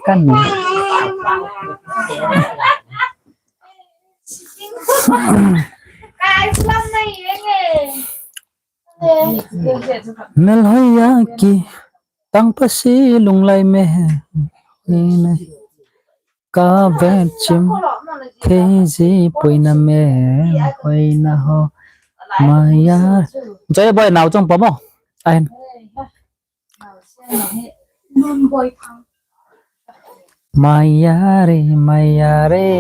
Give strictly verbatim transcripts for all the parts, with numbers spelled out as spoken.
Kani. Melhoi ya ki tang pasi lunglai me. Ka vet chim thei ji poina me. Hoina ho. Maya. Jai boy nau chong pa mo. Ahin. Maya re, maya re.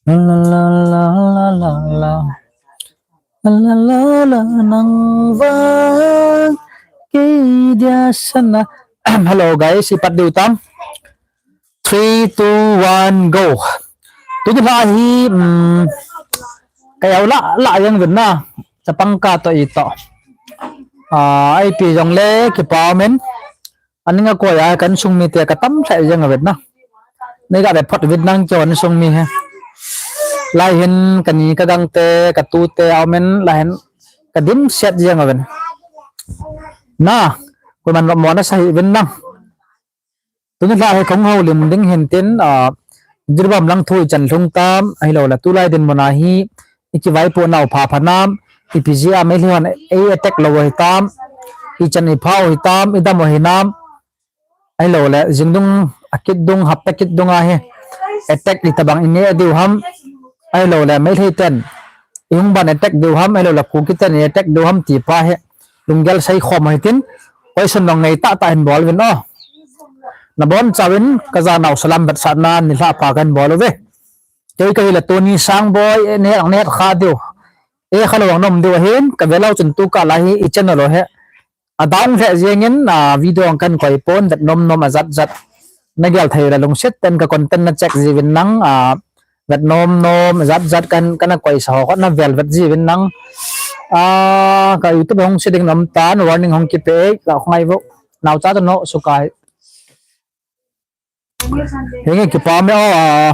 La la la la la la la. La la la la nang vang. Kei dia sana. Hello guys, ipat diu tam. Three, two, one, go. Tuni la hi, um, kayau la, la yang vin na. Chapang ka to ito. Ah, ai pi jong le, kipa men. Aning a koya kan sung mi te ka tam lheh jeng a vet na. Nei ga ve phot vet nang keu an sung mi he. Lai hin ka ni ka gang te, ka tu te, a men lai hin ka dim set jeng a vet. Na, ko man mo na sa hi vet nang. Tuni la he khong ho lim ding hin tin, a, Jiribam lang thu i chan lhung tam, ahilou le tulai dinmun a hi, i kivaipo nau pha pha nam, ipi jeh a Meitei hon ei attack lou u hi tam, i chan i pha u hi tam, i dam u hi nam, ahilou le, jingdung, akit dung, hapta kit dung a hi, attack i tabang i neh diu ham, ahilou le, Meitei ten, i hung ban attack diu ham, ahilou le, Kuki ten i attack diu ham ti pa hi, lunggel sei khom u hi tin, question dong nei tah tah hin bol uvin o. Na bon chauvin, ka janau salam vetsahna, nilhah pha kan bol uve. Kei ka hi le Tony Sangboi, e, ne, ne, kha diu. E, kha lo ang nom diu ahin, ka ve lou chun tu kah la hi, i channel u hi. A down lheh jeng in, a, video ang kan koi pon, vet nom nom a jat jat. Na gel thei le lungset ten ka content na check ji uvin nang, a, vet nom nom, a jat jat kan, kan a koi sa ho, na vel vet ji uvin nang. A, ka YouTube hung se ding nom tan, warning hung kipe, ka ngai vo. Nau cha to no, sukai. Henge kipa me o, a,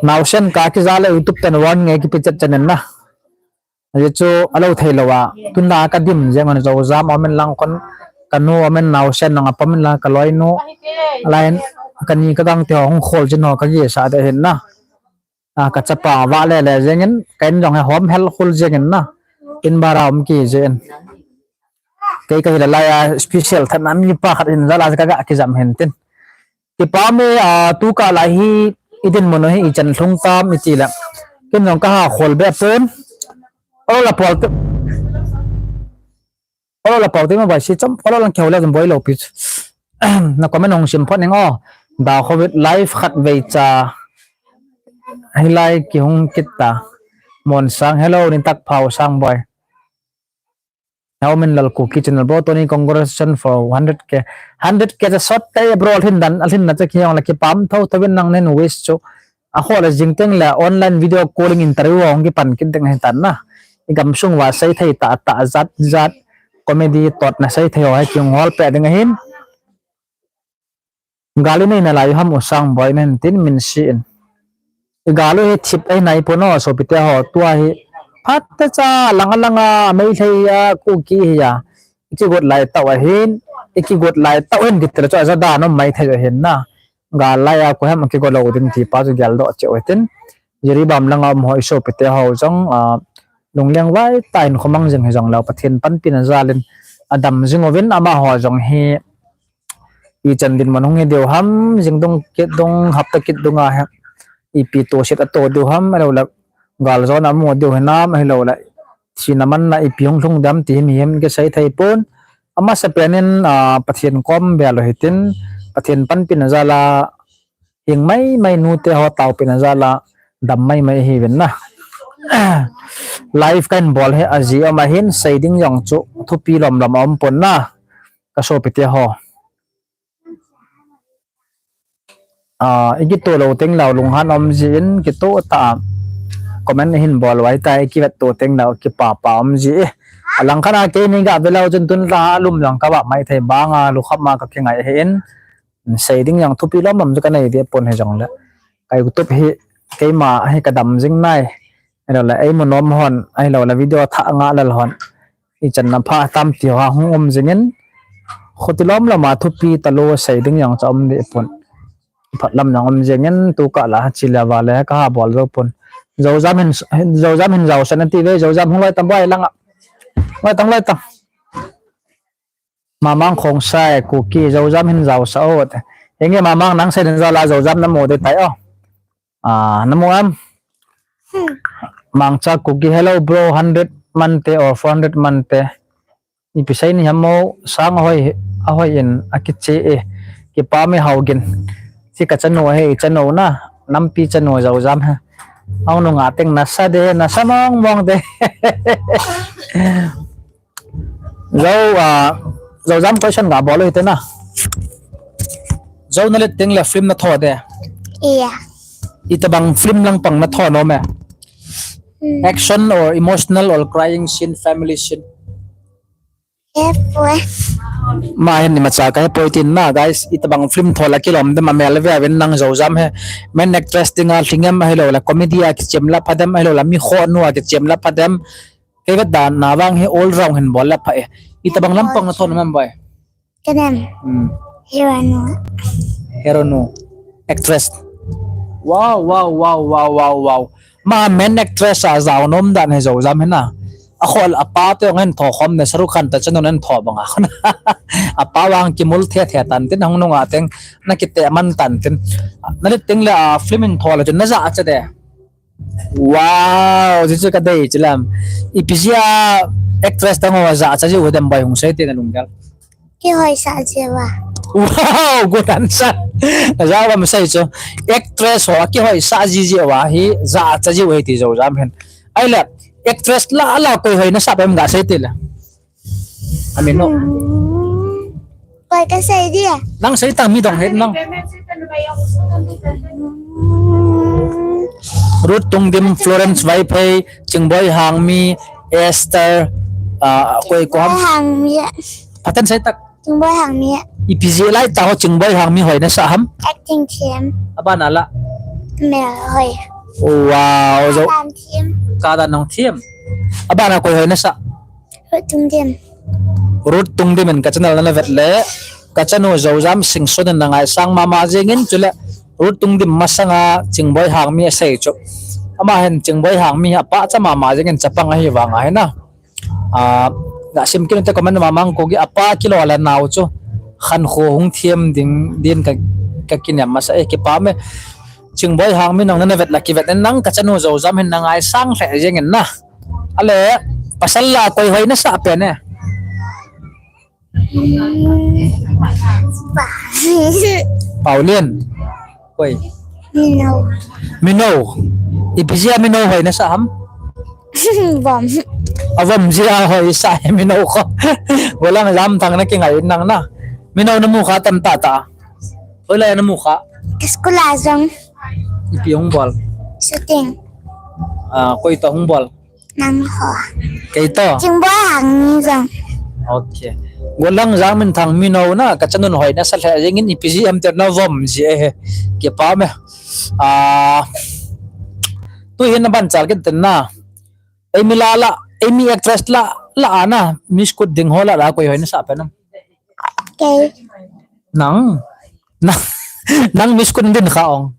nausen ka kija le YouTube ten warning e kipe chet chen na. Ahi chu a lo thei lou a. Tun la ka dim jeng on jo jam a men lang kon ka nu a men nausen nang a pa men lang ka loi nu. Lai ka ni ka gang te hung khol jin ho ka gi sa de hin na. A, ka chapa va le le jeng in, ka in jong he hom hel khul jeng in na. In bara um ki jeng in. Kei ka hi la lai a special than an mi pa khat in jala ka ga ki jam hen tin. Kipa me, a, tu kah la hi i dinmun u hi i chan lhung tam i ti la. Kin jong ka ha khol be pon. Olo la pol te. Olo la pol te ma bai si chom. Olo lang keu la jom boi lo pi. Na comment hung sim phot ning o. Da Covid live khat vei cha. Hi lai ki hung kit ta. Mon Sang, hello, ni tak phau Sang boi. Naomin Lal Kuki channel bro, Tony, congratulations for hundred K. Hundred K cha sot te bro, alhin dan, alhin na cha ki hong la kipa um tho tho in nang nen wish chu. A ho la jing teng la online video calling interview hong kipan kit ding ahi tan na. I gam sung uva sei thei tah tah jat jat comedy tot na sei thei ho hi ki hol pe ding ahin. Gal i nei nalai u ham u Sang boi nen tin min si in. I gal u hi thip ei nai pon o sopi te ho tua hi. Phat ta cha lang a lang a Meitei a Kuki hi a. I kigot lai tau ahin. I kigot lai tau hin kiti le chu a ja dan um mai thei ahin na. Gal lai a ko hem a kigo lou ding ti pa chu gel doh cheh u tin. Jiribam lang a um ho i sopi te ho jong, a, lungleng vai tah in khomang jing hi jong lou Pathen panpi na jal in a dam jing uvin amaho jong hi i chan dinmun hung hi diu ham, jing dung kit dung, hapta kit dung a hi, ipi to set a to diu ham, ahilou le, gal jona mu diu hinam, ahilou le, thina manna ipi hung lhung dem ti hi mihem kisei thei pon, amasa pen in, a, Pathen kom bel u hitin, Pathen panpi na jal a, hing mai mai nu te ho taupi na jal a, dam mai mai hi vin na. Live kan bol hi a ji um ahin, sei ding jong chu thupi lom lom a um pon na. Ka sopi te ho. A, i kito lou teng lou lunghan um ji in kito ta. Comment hin bol vai ta i kivet to teng lou kipa pa um ji. A lang khat a kei ni ga ve lou chun tun la lum jong ka va mai thei bang a lu kham ma ka kingai hi in. Sei ding jong thupi lom lom chu ka nei de pon hi jong le. Ka YouTube hi keima hi ka dam jing nai. Ahilou le, ei mu nom hon, ahilou le, video thah nga lal hon. I chan na pha tam ti ho hung um jing in. Khuti lom lom a thupi talou sei ding jong cha um deh pon. Phat lam jong um jeng in tu kah la chi le va le ka ha bol jou pon. Jou jam hin, jou jam hin jao sa nati ve, jou jam hung loi tam boi lang a. Loi tam, loi tam. Mamang Khongsai, Kuki, jou jam hin jao sa o. Henge Mamang nang sei din jao la jou jam na mu ding tai o. Ah, na mu am? Mangcha Kuki, hello bro, hundred man te or four hundred man te. Ipi sei ni ham mo, sang ahoi, ahoi in, akiche e. Kipa me Haogin. Chi ka chanu he, chanu na, nampi chanu jou jam he. Hung nung a teng nasa de, nasa mong mong de. Jou, ah, jou jam question ga bol u hite na. Jou na let teng le film na tho de. Iya. Itabang film lang pang na tho nom e. Hmm. Action or emotional or crying scene, family scene. Hepoi. Ma hin ni macha ka hepoi tin na, guys, itabang film tho la kilom dem a mel ve a vin nang jou jam he. Main actress dinga lhingem ahilou la comedy a kichem la pha dem ahilou la mi khonu a kichem la pha dem. Kei vet dan na vang hi all round hin bol la pha e. Itabang lampang na tho nom em boi? Ka nem. Hmm. Hero nu. Hero nu. Actress. Wow, wow, wow, wow, wow, wow. Ma main actress a jao nom dan hi jou jam hi na. A khol a pa te ngen tho khom ne Shahrukh Khan ta chanu nen tho banga. A pa vang kimul the the tan tin hung nung a teng na kite man tan tin. Na let teng le a film in tho le chun na ja a cha de. Wow, ji chu ka dei chu lam. Ipi jia actress tang ho ja cha jiu dem boi hung sei te na lunggel. Kihoisah jiu a. Wow, good answer. Ja lam sei chu. Actress ho kihoisah ji jiu a hi ja cha jiu he ti jou jam hen. Ahile actress la la koi hoi na sa pem ga sei te la. Amin no. Hmm. Koi ka sei dia. Nang sei tang mi dong het nang. Hmm. Ruth Tungdim, Florence Vaiphei, Chingboi Hangmi, Esther, ah, koi ko ham. Chingboi Hangmi. Patan sei tak. Chingboi Hangmi. Ipi jeh lai ta ho Chingboi Hangmi hoi na sa ham? Acting them. Abana la. Mel hoi. Wow, jo. Kadan them. Kadan nong them. Abana koi hoi na sa? Ruth Tungdim. Ruth Tungdim in ka channel nana vet le, ka chanu Joujam Singson in na ngaisang mama jeng in chule, Ruth Tungdim masanga Chingboi Hangmi asei chu. Ama hin Chingboi Hangmi hi apa cha mama jeng in chapang ahi vang ahi na. Ah, ga sim kit u te comment mama ko gi apa kilo le nao chu. Khankho hung them ding din ka, ka kinem masa e kipa me. Chingboi Hangmi nong nana vet la kivet in nang ka chanu Joujam hin na ngaisang lheh jeng in na. Ale, pasal la koi hoi na sa pen e? Paulian. Koi. Mino. Mino. Ipi jeh a Mino hoi na sa ham? Vom. Avom jeh a hoi sa he Mino ko. Golang jam thang na kingai nang na. Mino na mu kha tam tah tah. Hoilai a na mu kha? Ka school a jong. Ipi hung bol? Shooting. Ah, koi toh hung bol? Nang ho. Kei toh? Chingboi Hangmi jong. Okay. Golang jam in thang Mino na, ka chanun hoi na sa lheh jeng in ipi jeh ham te na vom jeh e he. Kipa me. Ah, tu hin na ban chal kit ten na. Eimi la la, eimi actress la la a na, Miss Kut ding ho la la koi hoi na sa pen am? Kei. Nang. Nang, nang Miss Kut din kha ong.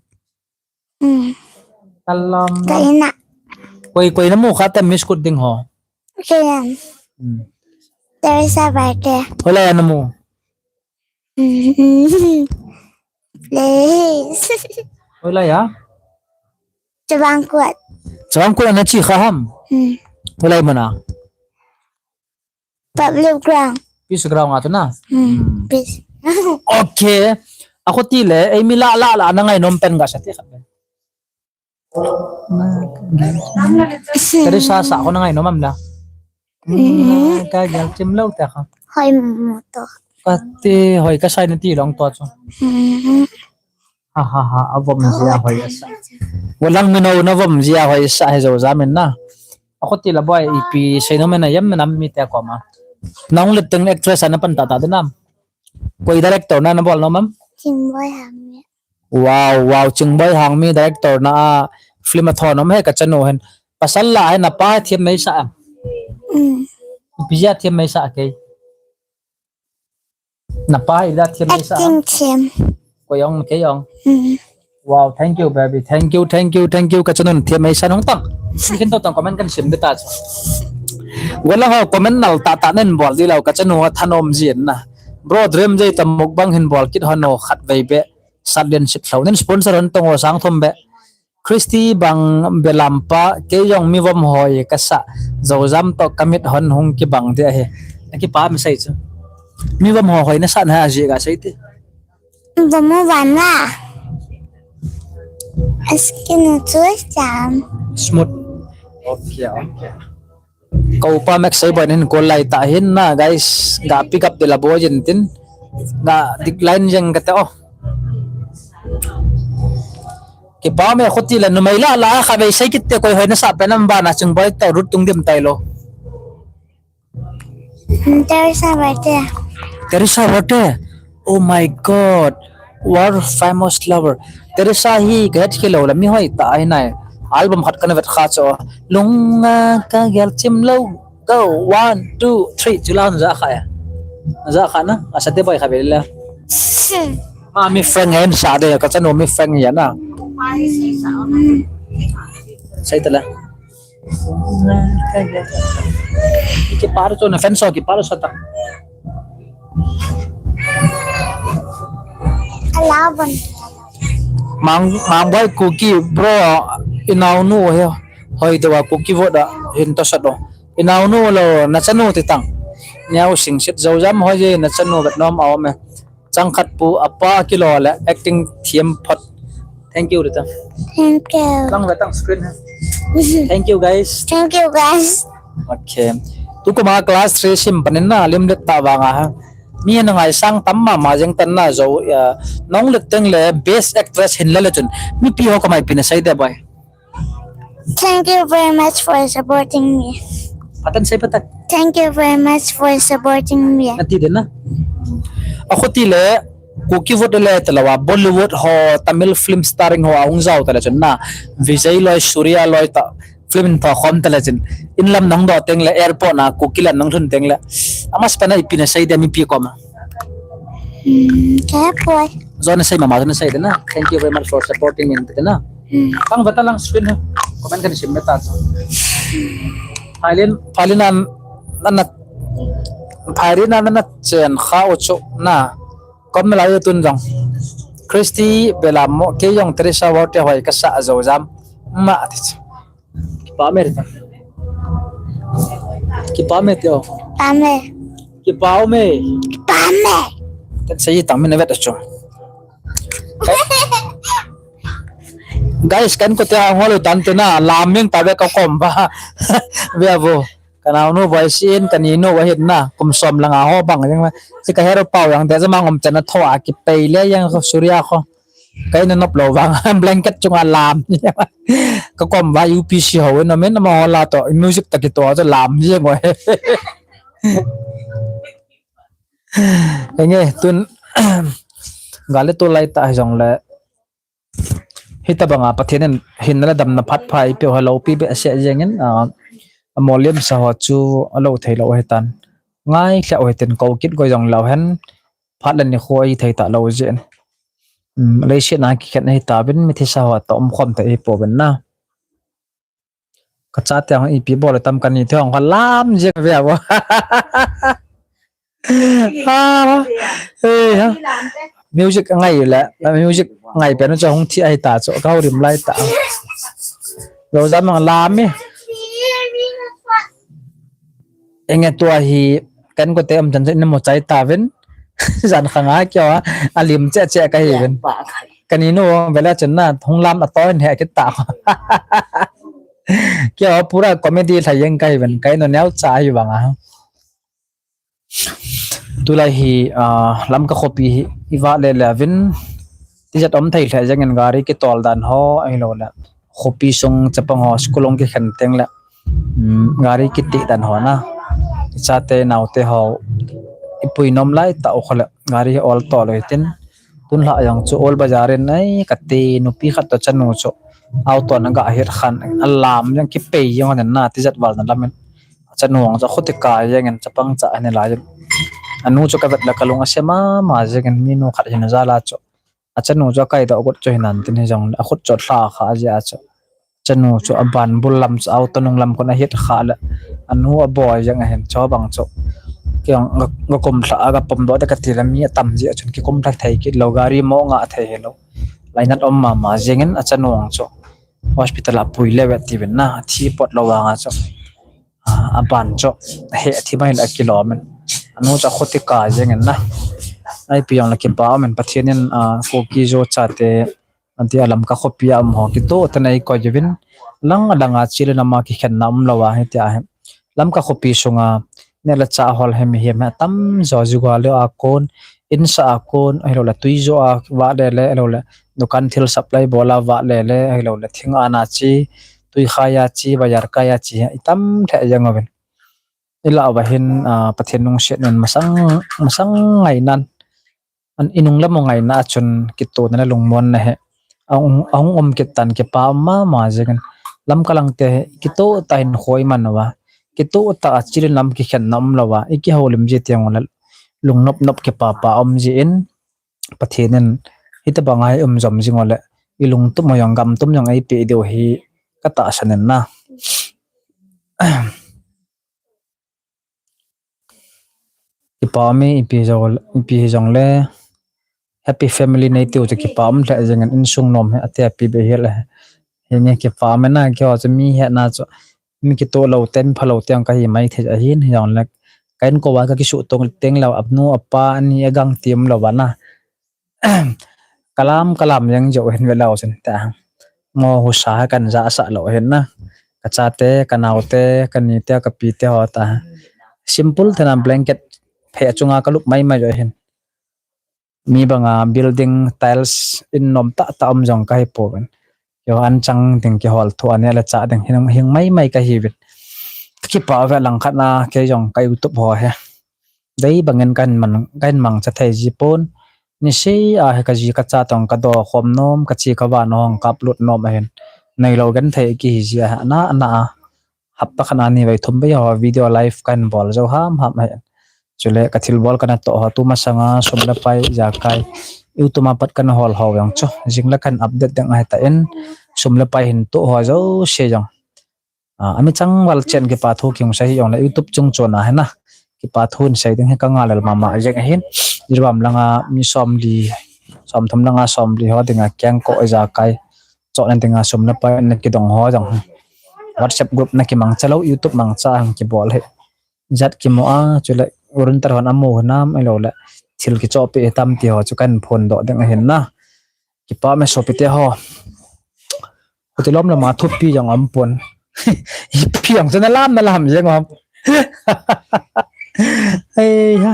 Hmm. Kalam. Kei na. Koi, koi na mu kha te Miss Kut ding ho? Kei na. Hmm. Teresa Barte. Hoilai a na mu? Hmm. Please. Hoilai a? Chavang Kut. Chavang Kut a na che kha ham? Hmm. Hoilai mun a? Public ground. Peace ground a tu na? Hmm, hmm. Peace. Okay. Akhuti le, eimi la, la, la, na ngainom pen ga sa te khat pen. Teresa sa ko na ngainom am la? Hmm. Ka gel chim lou te kha. Hoi mu to. Kati hoi ka sai na ti long to chu. Hmm. Ha, ha, ha, avom jeh a hoi asa. Golang Mino na vom jeh a hoi asa he Joujam in na. Akhuti la boi ipi seinom na yam nam mi te koma. Nang le teng actress a na pan tah tah de nam. Koi director na na bol nom am? Chingboi Hangmi. Wow, wow, Chingboi Hangmi director na a film a tho nom he ka chanu hin. Pasal la he na pa thiam mai sa am? Hmm. Ipi jeh a thiam mai sa kei? Napa hi la thiam mai sa. Acting thiam. Koi ong, kei ong. Mm. Wow, thank you, baby. Thank you, thank you, thank you. Ka chanu thiam mai sa nung tang. Kin to tang comment kan sim de ta chu. Wala ho comment nal ta ta nen bol di lau ka chanu thanom jin na. Bro Dream Jay ta mukbang hin bol kit hon o khat vei be. Sat den sit thlau nen sponsor hon tong o sang thum be. Christy bang belampa, kei jong mi vom hoi ka sa. Zozam to ka mit hon hung kibang dia hi. Na kipa mi sai chu. Mi vom ho hoi na sa na ji ka sai ti. Vom van la. Skin chu cham. Smooth. Okay, okay. Ko pa mek sei boy nen ko lai ta hin na, guys. Ga pick up de la boy jin tin. Ga decline jeng ka te o. Kipa me khuti la numei la la kha vei sei kit te koi hoi na sa pe nam ba na chung boy ta rut tung dim tai lo. Teresa Verte. Teresa Verte. Oh my God. World famous lover. Teresa hi ka het khelo la mi hoi ta ai nai. Album khat kana vet kha cho. Lunga ka gel chim lo. Go. One, two, three. Chula na ja kha ya. Na ja kha na. Asa te boy kha vei la. Ma mi friend ngen sa de ka chanu mi friend ya na. Sai ta la. Kipa chu na fan so kipa sa ta. Alaban. Mang mang boy Kuki bro, i naunu he. Hoi dewa Kuki vote a hin ta sa do. I naunu lo na chanu ti tang. Niau sing sit zo jam hoi je na chanu vet nom a om e. Chang khat pu apa kilo le acting thiam phot. Thank you, Rita. Thank you. Lang ve tang screen ha. Thank you, guys. Thank you, guys. Okay. Tu ko ma class three sim panin na lim det ta vang a ha. Mi na ngai sang tam ma ma jeng tan na zo, ya, nong let teng le best actress hin le le chun. Mi pi ho ka mai pi na sai de boy. Thank you very much for supporting me. Patan sai patan. Thank you very much for supporting me. Ati de na. A khuti le Kuki vote le talawa Bollywood ho Tamil film starring ho a hung zau ta le chun na. Vijay loi, Surya loi ta film tho khom ta le chun. In lam nong do teng le airport na Kuki lam nong thun teng le. Amas pana ipi na sai de mi pi ko ma. Hmm, kaya boy. Zo na sai mama na sai de na. Thank you very much for supporting me de na. Hmm. Pang bata lang screen ha. Comment kan sim bata. Phailin, phailin an, an, phailin an na chen kha o chu na. Kom la yo tun jong. Christy Belamo, kei jong Teresa Verte hoi ka sa zo jam. Ma ti chu. Kipa me ta. Kipa me tio. Pa me. Kipa me. Pa me. Tan sai tang me na vet chu. Guys, kan ko te a hol tan te na lam ming ta ve ka kom ba. Ve vo. Ka naunu boy sin, ka ninu boy hin na, kum som langa ho bang jeng ma. Si ka hero pau jang te jama ngom chana tho a kipei le jeng kho Surya kho. Ka ina nop lo vang, blanket chunga lam. Ka kom ba U P C ho, no men ma ho la to, music ta kito to lam jeng ngoi. Enge, tun, gale to lai ta jong le. Hita banga Pathen in hinna le damna phat pha ipi ho lo pi be se jeng in, a, a moliam sa ho chu a lo thei lo he tan. Ngai lheh o he tin ko kit goi jong lo hen phat le ni kho i thei ta lo jin. Um, leiset na kikhen hi ta bin mi thi sa ho ta um khom ta i po bin na. Ka chate hong ipi bol tam kani the hong ka lam jeng ve a bo. Ah, eh, ha. Music ngai le, music ngai pen chu hong thi ai ta chu ka rim lai ta. Lo jam mang lam mi. Enge tua hi kan ko te am chan chan mo chai ta ven. Jan khanga kyo a, a lim che che ka hi ven. Kani nu vela chun na hung lam a toin he kit ta. Kya pura comedy lha yeng kai ven kai no neo cha hi vang a. Tulai hi, ah, Lamka khopi hi i va le le vin tijat om thei lha jeng in gari ki tol dan ho ai lo le. Khopi sung chapang ho school ong ki khen teng le. Um, gari kiti dan ho na. Chate naute ho. Ipui nom lai ta u khole. Gari ol to lo tin. Tun lha jong chu ol bazar in ai kati nupi khat to chanu chu. Auto na ga hir khan alam jong kipei jong na tijat val na lamin. Chanu ang chu khuti ka jeng in chapang cha ani lai. Anu chu kavet le kalung ase mama jengin, minu khat hin ajal a chu. Achanu chu akaidoh got chu hinan tin hijongle akhut chu alha kha jia chu. Achanu chu aban bul lam chu auto nung lam kon ahit kha le. Anu aboi jeng ahin, chubang chu. Kei jong ka, kakum lha a kapom doh te kati le mi atam jeh chun kikum lha thei kit lou, gari mo nga thei hilou. Lainat um mama jengin achanu chu hospital a pui leuve tiuvin na, athi pot lou vanga chu. A, aban chu, he, athi mai le akilom in. Anu chu akhuti ka jengin na. Ipi jongle kipa um in, Pathen in, a, Kuki Zo chate, ati a Lamka khopi a um ho kitoh tah in eikoi uvin. Lang lang a chilin ama kikhenna umlou a hitia hi. Lamka khopi sunga neh le chah hol hi mihem hi atam jo, jugalu a kon, insah a kon, ahiloule twi jo a vahle le, ahiloule dukan thil supply bol a vahle le, ahiloule thing ana che, twi khai a che, bazar kai a che, itam lheh jeng uvin. Ilah uva hin, a, Pathen lungset in masang, masang ngainan, an inung lam u ngaina a chun kitohna le lungmonna hi ahung, ahung um kit tan, kipa um mama jengin. Lamka lang te hi kitoh tah in khoi man uva, kitoh tah a chilin lam kikhenna umlou a, ikihoulim ji teng ule lungnop nop kipapa um jin, Pathen in hitobang a hi um jom jing ule ilungtup u jong gamtum jong eipeh diu hi katahsan in na. Kipa um e, ipi jong, ipi hijongle happy family neitiu chu kipa um lheh jengin, insung nom hi ati api be hile. Hinge kipa um e na, keiho chu mi hetna chu mi kitoh lou te, mi phalou te jong kahi mai thei ahin, hijongle ka inko a kakisuh tong teng leh anu apa ani agang ti umlou va na. Kalam, kalam jeng jou hin velou chun ta. Mo husa ha kan jasah lou hin na. Kachate, kanaote, kanite, kapite ho ta. Simple thena blanket phe chunga kalup mai mai jou hin. Mi banga building tiles in nom tah tah um jong kahi pouvin. Keiho an chang ding kihol thu a neh le chah ding hin hing mai mai kahiuvin. Kipa uve, langkhat na kei jong ka YouTube ho hi dei bangin kahin man, kahin mangcha thei ji pon. Niseh a hi kaji kacha toh kadoh khom nom, kache kavah ho hung kaplut nom ahin. Neilou genthei kihi ji a hi ana ana a. Hapta khat ani vei thum vei ho video live kahin bol jou ham ham ahin. Chule kathilbol kana toh ho tumasanga sum le pai, ijakai YouTube a pat kana hol ho jong chu jingle kahin update ding ahitan, sum le pai hin toh ho jouse jong, a, ami changval chen kipa thu kihung sei hijongle YouTube chung chona hi na kipa thu hin sei ding hi kangah lel mama jeng ahin. Jiribam langa mi somli, somthum langa somli ho dinga kengkoh, ijakai chohna dinga sum le pai na kidong ho jong hi WhatsApp group na kimangcha lou, YouTube mangcha hung kibol hi. Jat kimu a, chule volunteer hon amu hinam, ahiloule thil kichohpeh hitam ti ho chu kahin phondoh ding ahin na. Kipa um e sopite ho. Khuti lom lama thupi jong um pon. Ipi jong chu nalam nalam jeng um. Ei ha.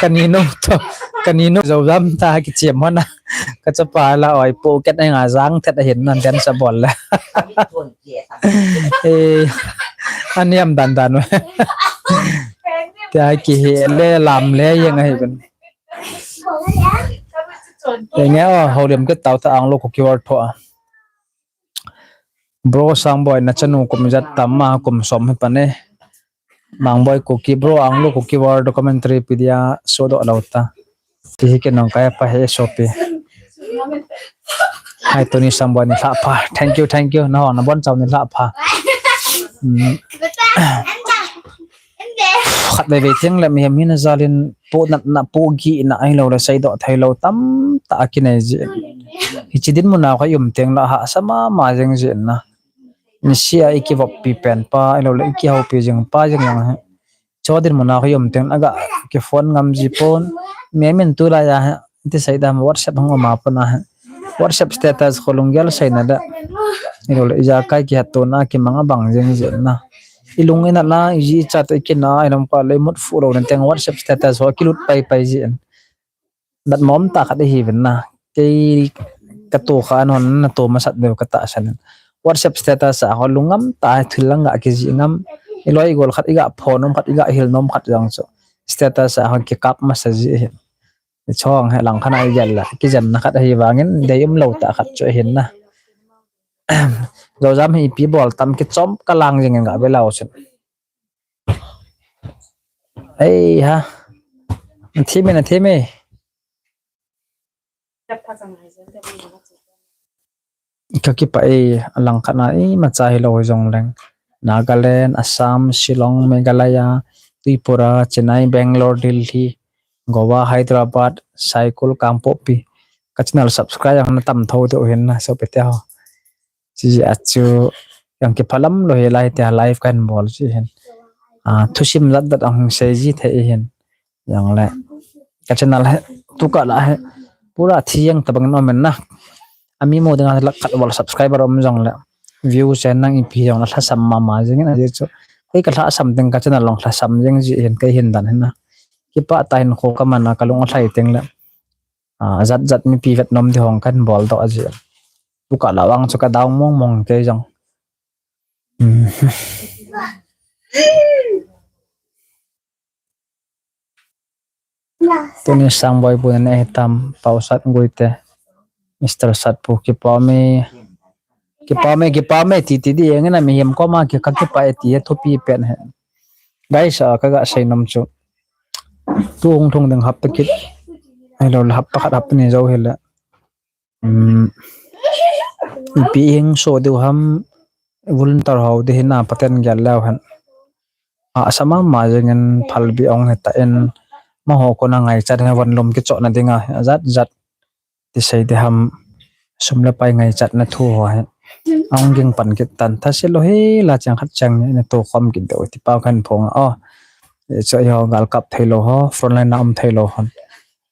Kaninu toh, kaninu Zojam ta kichem hon a, kachapa la oi pocket a nga jang thet ahin nan den sa bol le. Ei, aniam dan dan. Tia kihe le lam le jeng ahi ben. Enge o, houlim kit tau ta, Anglo Kuki World tho a. Bro Sangboi, nachanu kum ijat tam, ama kum som hi pan e. Mangboi Kuki, bro, Anglo Kuki World documentary pe dia sodoh lou ta. Ti hi kinong kai pa he sopi. Hi Tony Sangboi, nilhah pha. Thank you, thank you. Nahung nabonchau nilhah pha. Hmm. Khatvei vei teng le mihem hin ajalin pohnatna, pohgihna ahiloule seidoh theilou tamtah akinei jin. Hiche dinmun a kho i um teng le hahsa mama jeng jin na. Niseh a ikivoppi pen pa ahiloule ikihoupi jing pa jeng jong hi. Cho dinmun a kho i um teng le aga kiphone ngam ji pon. Mihem in tulai a hi, iti sei dam, WhatsApp hung um a pon a hi. WhatsApp status kho lunggel seina le, ahiloule ijakai kihettona kimang abang jeng jin na. Ilung inatna, iji icha toh ikina, ilamkai le imut fuh louna teng WhatsApp status ho kilut pai pai jin. Datmo umtah khat ihiuvin na. Kei katoh kha a hon nato masat diu katahsan in. WhatsApp status a ho lungngam tah a thil lang ga kijih ngam. Iloi igol khat iga phone nom khat, iga hil nom khat jong chu status a hon kikap masa ji ahin. Chong hi langkhat a igel le kijenna khat ahi vangin dei umlou tah khat chu ahin na. Zojam hi ipi bol tam, kichom kalang jing in ga velou chun. Ei ha. Theme, na theme. Kakipah e, alangkhat na imacha hilou jongleng. Nagaland, Assam, Shillong, Meghalaya, Tripura, Chennai, Bangalore, Delhi, Goa, Hyderabad, Saikul, Kangpokpi. Ka channel subscribe jong natam thou thou hin na, sopite ho. Chijeh a chu, jong kipah lam lou hi lai tia live kahin bol ji hin. Ah, thusim jat jat ahung sei ji thei hin. Jongle, ka channel hi, tukah lah hi, pura thi jeng tabang in um in na. Ami mu dinga lakh khat val subscriber um jongle, view chen nang ipi jongle lhasam mama jing in, ajeh chu. Koi ka lhasam ding ka channel jong lhasam jeng ji hin kei hin dan hin na. Kipah tah in kho ka man a ka lung alhai teng le. Ah, jat jat mipi vet nom ding hong kahin bol doh aji. Tukah lah vang chu ka down mong mong kei jong. Hmm. Tuni Sangboi bu na ne hitam, Pausat Guite, Mister Satpu, kipah e, kipah e, kipah e, ti ti di, engin a mihem koma ki ka kipah e ti, thupi pen he. Guys, ah, ka ga sei nom chu. Tu hung thung ding hapta kit. Ahilou le hapta khat hapta ni jou hile. Um, ipi hing so diu ham, volunteer ho di hin a Pathen gel leu hen. Ah, asama ma jeng in phalbi ong hita in, amaho kona ngaichat hin von lum kichohna dinga, ajat jat. Ti sei di ham, sum le pai ngaichatna thu ho hi. Ahung ging pan kit tan, thasil lou hi la cheng khat cheng ni, ni tu khom kit deu ti pau kahin phong a, o. Chu eiho gal kap thei lou ho, frontline a um thei lou hon.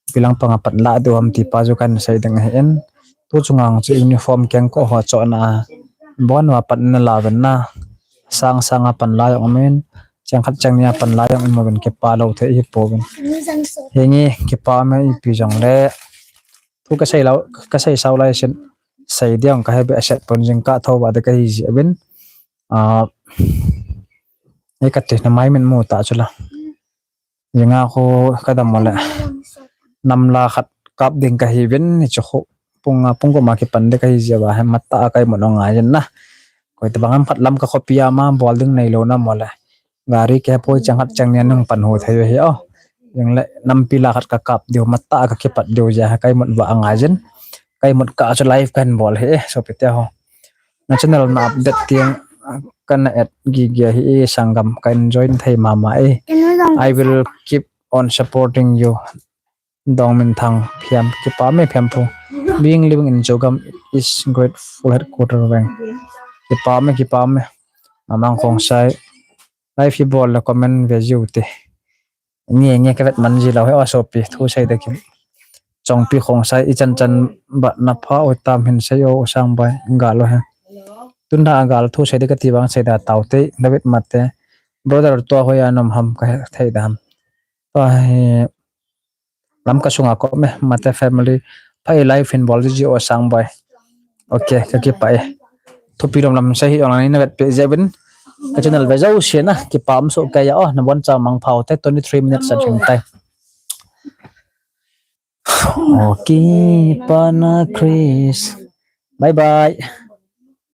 Ipi lang panga pan la diu ham ti pa chu kahin sei ding ahi in. Tu chunga chu uniform kengkoh ho chohna a. Bon uva pan na la ven na. Sang sang a pan la jong um in. Cheng khat cheng ni a pan la jong um uvin kipah lou thei hi pouvin. Hinge kipah e ipi jongle. Thu ka sei lou, ka sei sao lai sin. Sei diang ka he be aset pon jing ka thou ba de ka hi ji uvin. Ah, e ka ti na mai min mu ta chu la. Jinga khu ka dam mo le. Nam la khat kap ding ka hi vin ni chu khu. Pung a, pung ko ma kipan de ka hi jia ba, he mat ta a kai mo no ngai jin na. Koi ta bang am khat lam ka khopi a ma bol ding nei lou na mo le. Gari ke poi chang khat chang ni nung pan ho thei hi o. Jing le nampi la khat ka kap diu mat ta a ka kipat diu jia kai mo ba ngai jin. Kai mo ka chu live kan bol hi, sopite ho. Na channel na update tiang, ah, kana add gige hi e sanggam, kan join thei mama e. I will keep on supporting you. Dongminthang Phiam, kipah e Phiam pu. Being living in Zogam is grateful headquarter veng. Kipah e, kipah e. Mamang Khongsai. Live hi bol le comment ve jiu te. Nge, nge ka vet man ji lou he, o sopi, thu sei de kim. Chongpi Khongsai, i chan chan ba na pha o tam hin sei o, Sangboi, gal o he. Tun da gal thu sei de ka ti vang sei da tau te, David Mate. Brother, tua hoiya na um ham ka he thei da ham. Tua hi lam ka sunga ko me, Mate family. Phai live hin bol ji o Sangboi. Ok, ka kipah e. Thupi lom lam sei hi online na vet pe je bin. Ka channel ve jou se na, kipah um so ka ya o, na bon cha mang phau te, twenty three minutes a ching tai. Ok, pana Chris. Bye bye.